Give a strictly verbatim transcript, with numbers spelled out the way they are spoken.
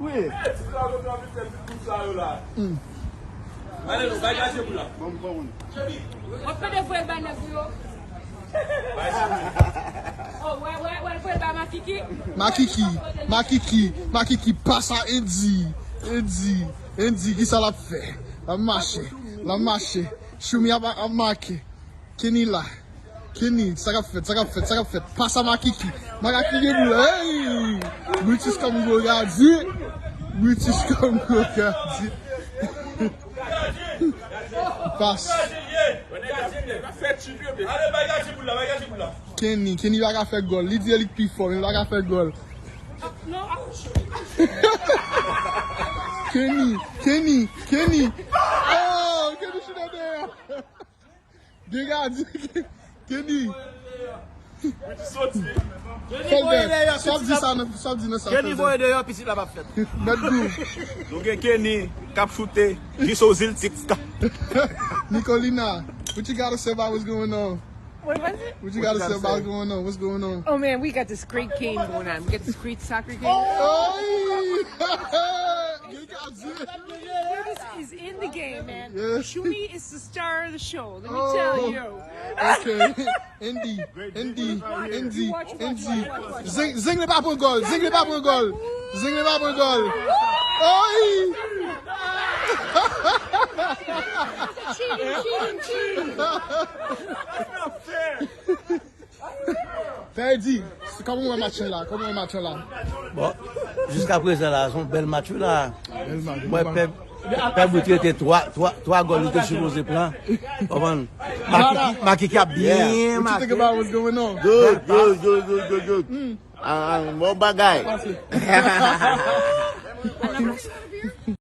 Wi. Hmm. Wap pede voye ba nèg yo. Oh, wè, wè, wè, voye ba Makiki. Makiki, Makiki, Makiki, pa sa, Andy, Andy, Andy, ki sa l ap fè? L ap mache, l ap mache. Choumi ap, ap make. Kenny la. Kenny, sa k ap fèt, sa k ap fèt, sa k ap fèt? Pas a Makiki. Makiki gen boul. Hey! Brutus kòm gwo gadyen. Brutus kòm gwo gadyen. Pas. Kenny, Kenny pa ka fè gòl. Li di li k pi fò, men li pa ka fè gòl. Kenny, Kenny, Kenny. Oh, Kenny chita dèyè. Gen gadyen, Kenny. Kenny voye dèyè, sa w ap di sa nan, sa w ap di nan sa Kenny voye dèyè, pitit la p ap fèt. Mèt gou. Nou gen Kenny k ap choute jis o zil Titska. Nicolina, what you gotta say about what's going on? What was it? What you gotta say about going on? What's going on? Oh man, we got this great game going on. We got this great soccer game. Oh! Curtis is in the game, man. Yeah. Shumi is the star of the show. Let me tell you. Okay. Andy, Andy, Andy, Andy. Zeng, Zeng li pa pran gòl. Zeng li pa pran gòl. Zeng li pa pran gòl. Oy! Cheating, cheating, cheating. Pè Edi, kòman w wè match lan la? Kòman w wè match lan la? Bon, jiska prezan la, se yon bèl match wi la. Bèl match. Mwen pè pè bout rete twa twa twa gòl li te sipoze pran. Konprann? Makiki, Makiki ap byen make. What you think about what's going on? Good, good, good, good, good, good. Ah, ah, bon bagay.